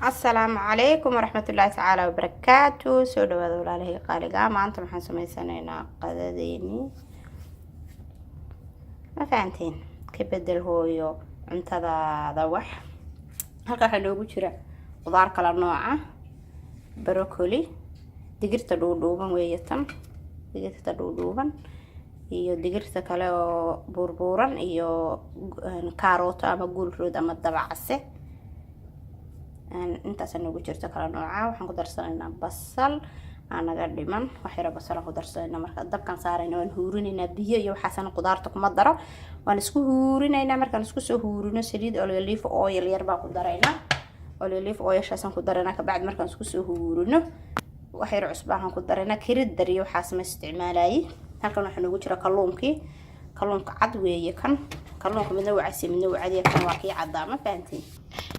Asalaamu calaykum waraxmatullaahi tacaala wabarakaatu. Soo dhawaada, walaalahey qaaliga. Maanta waxaan sameysanaynaa qadadeeni. Ma fahanteen? Ka bedel hooyo cuntadaada. Wax halka waxaa noogu jira qudaar kala nooca: broccoli, digirta dhuudhuuban weeye tan, digirta dhuudhuuban iyo digirta kale oo buurbuuran, iyo kaarooto ama guulrood ama dabacase. Intaasa noogu jirto kala nooca. Waxaan ku darsanaynaa basal aan naga dhiman, wax yaro basalaan ku darsanayna. Marka dabkaan saarayna, waan huurinaynaa. Biyo iyo waxaasna qudaarta kuma daro, waan isku huurinaynaa. Markaan isku soo huurino, saliid olive oil yar baan ku daraynaa. Olive oilshaasaan ku daraynaa. Kabacdi markaan isku soo huurino, wax yar cusbaahan ku daraynaa. Kirid iyo waxaas ma isticmaalayay. Halkan waxaa noogu jira kalluunkii. Kalluunka cad weeye kan. Kalluunka midna waa casi, midna waa cadiya. Kan waa kii caddaa. Ma fahantiin?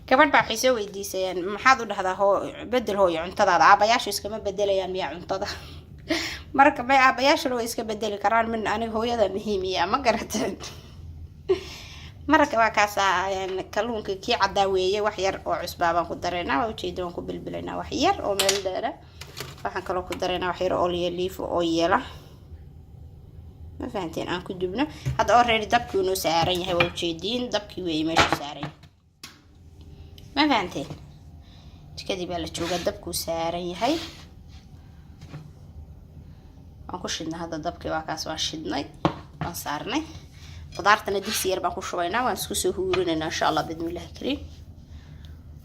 Gabadh baa waxay soo weydiisayeen: maxaad u dhahdaa hoo bedel hooyo cuntadaada? Aabayaashu iskama bedelayaan miyaa cuntada? Marka may, aabayaashuna way iska bedeli karaan. Min aniga hooyada muhiimiya, ma garateen? Marka waa kaasaa, kalluunka kii caddaa weeye. Wax yar oo cusbaa baan ku daraynaa. Waa ujeeda, waan ku bilbilaynaa wax yar oo meel dheera. Waxaan kaloo ku daraynaa wax yar oo olive oil. Ma fahanteen? Aan ku dubno. Hadda already dabkii inuu saaran yahay waa ujeediin. Dabkii weeye meeshuu saaran yahay. Ma fahanteen? Jikadii baa la joogaa, dabkuu saaran yahay. Waan ku shidnay hadda dabkii. Waa kaas, waan shidnay, waan saarnay. Qudaartana digsi yar baan ku shubaynaa, waan isku soo huurinaynaa, insha Allah, bidmillahi kariim.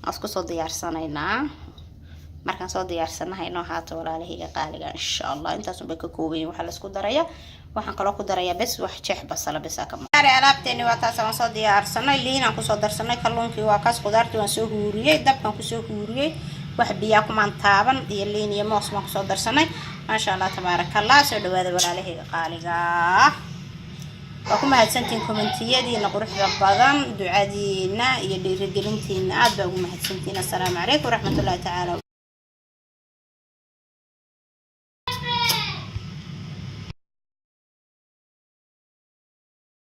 Waan isku soo diyaarsanaynaa. Markaan soo diyaarsanaha inoo haato, walaalahayga qaaliga, insha Allah. Intaasun bay ka koobayin waxaa laisku darayaa. Waxaan kaloo ku darayaa bes wax jeex basala bes aka. Alaabteeni waa taas, waan soo diyaarsanay. Liinaan kusoo darsanay. Kalluunkii waa kaas. Qudaartii waan soo huuriyey, dabkaan kusoo huuriyey. Wax biyaa kumaan taaban, iyo liin iyo moos baan kusoo darsanay. Maasha Allah, tabaaraka Allah. Soo dhawaada, walaalahayga qaaliga. Waa ku mahadsantihiin commentiyadiina quruxda badan, ducadiina iyo dhiirigelintiina. Aad baa ugu mahadsantihiin. Assalaamu calaykum waraxmatullahi tacaala.